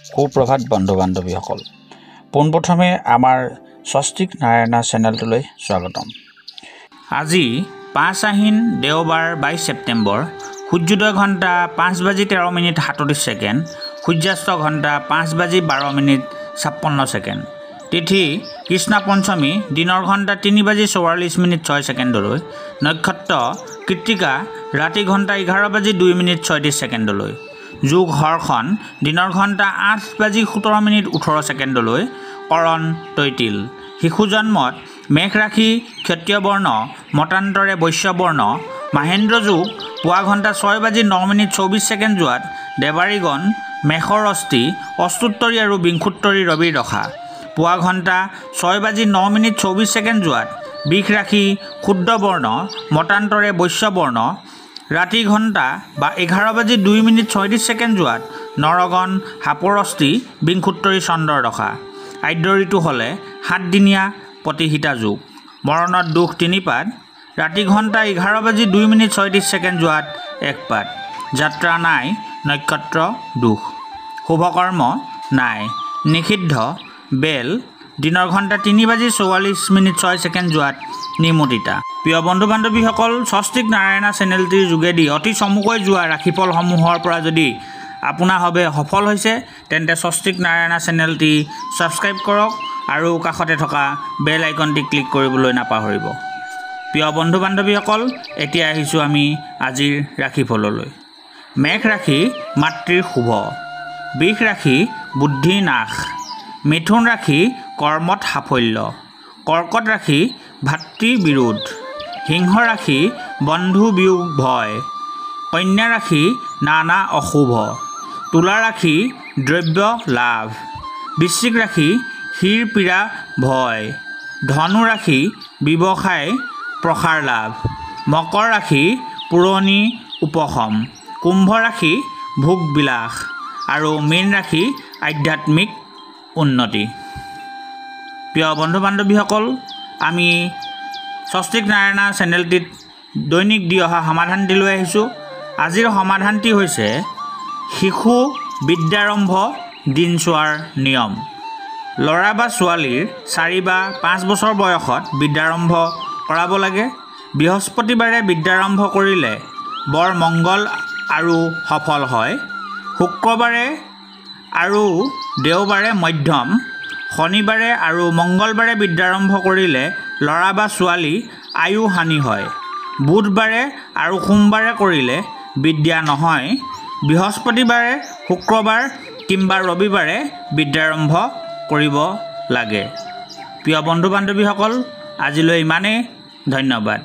সুপ্ৰভাত বন্ধু বান্ধৱীসকল, পোনপ্ৰথমে আমাৰ স্বস্তিক নাৰায়ণা চেনেলটোলৈ স্বাগতম। আজি 5 আহিন দেওবাৰ 22 ছেপ্টেম্বৰ, সূৰ্যোদয় ঘণ্টা 5:13:37, সূৰ্যাস্ত ঘণ্টা 5:12:56। তিথি কৃষ্ণা পঞ্চমী দিনৰ ঘণ্টা 3:44:06, নক্ষত্ৰ কৃত্তিকা ৰাতি ঘণ্টা 11:02:36। যোগ হৰ্ষণ দিনৰ ঘণ্টা 8:17:18, কৰণ তৈতিল। শিশু জন্মত মেঘ ৰাশি ক্ষত্ৰিয় বৰ্ণ, মতান্তৰে বৈশ্যবৰ্ণ। মাহেন্দ্ৰ যোগ পুৱা ঘণ্টা 6:09:24 যোৱাত দেৱাৰীগণ মেষৰ অস্থি অষ্টোত্তৰী আৰু বিংশোত্তৰী ৰবিৰ দশা। পুৱা ঘণ্টা 6:09:24 যোৱাত বিষ ৰাশি ক্ষুদ্ৰ বৰ্ণ, মতান্তৰে বৈশ্যবৰ্ণ। ৰাতি ঘণ্টা বা 11:02:36 যোৱাত নৰগণ সাপৰ অস্থি বিংশোত্তৰী চন্দ্ৰৰ দশা। আদ্য ঋতু হ'লে 7দিনীয়া প্ৰতিহিতা যোগ। মৰণত দুখ 3 পাত, ৰাতি ঘণ্টা 11:02:36 যোৱাত 1 পাত। যাত্ৰা নাই, নক্ষত্ৰ দুখ। শুভকৰ্ম নাই, নিষিদ্ধ বেল দিনৰ ঘণ্টা 3:44:06 যোৱাত নিমতিতা। প্ৰিয় বন্ধু বান্ধৱীসকল, স্বস্তিক নাৰায়ণা চেনেলটিৰ যোগেদি অতি চমুকৈ যোৱা ৰাশিফলসমূহৰ পৰা যদি আপোনাসৱে সফল হৈছে, তেন্তে স্বস্তিক নাৰায়ণা চেনেলটি ছাবস্ক্ৰাইব কৰক আৰু কাষতে থকা বেল আইকনটি ক্লিক কৰিবলৈ নাপাহৰিব। প্ৰিয় বন্ধু বান্ধৱীসকল, এতিয়া আহিছোঁ আমি আজিৰ ৰাশিফললৈ। মেঘ ৰাশি মাতৃৰ শুভ, বৃষ ৰাশি বুদ্ধি নাশ, মিথুন ৰাশি কৰ্মত সাফল্য, কৰ্কট ৰাশি ভাতৃ বিৰোধ, সিংহ ৰাশি বন্ধু বিয়োগ ভয়, কন্যা ৰাশি নানা অশুভ, তুলা ৰাশি দ্ৰব্য লাভ, বৃশ্চিক ৰাশি শিৰ পীড়া ভয়, ধনু ৰাশি ব্যৱসায় প্ৰসাৰ লাভ, মকৰ ৰাশি পুৰণি উপশম, কুম্ভ ৰাশি ভোগ বিলাস আৰু মীন ৰাশি আধ্যাত্মিক উন্নতি। প্ৰিয় বন্ধু বান্ধৱীসকল, আমি স্বস্তিক নাৰায়ণা চেনেলটিত দৈনিক দি অহা সমাধানটি লৈ আহিছোঁ। আজিৰ সমাধানটি হৈছে শিশু বিদ্যাৰম্ভ দিন চোৱাৰ নিয়ম। ল'ৰা বা ছোৱালীৰ 4 বা 5 বছৰ বয়সত বিদ্যাৰম্ভ কৰাব লাগে। বৃহস্পতিবাৰে বিদ্যাৰম্ভ কৰিলে বৰ মংগল আৰু সফল হয়। শুক্ৰবাৰে আৰু দেওবাৰে মধ্যম, শনিবাৰে আৰু মংগলবাৰে বিদ্যাৰম্ভ কৰিলে ল'ৰা বা ছোৱালী আয়ু হানি হয়। বুধবাৰে আৰু সোমবাৰে কৰিলে বিদ্যা নহয়। বৃহস্পতিবাৰে, শুক্ৰবাৰ কিম্বা ৰবিবাৰে বিদ্যাৰম্ভ কৰিব লাগে। প্ৰিয় বন্ধু বান্ধৱীসকল, আজিলৈ ইমানেই। ধন্যবাদ।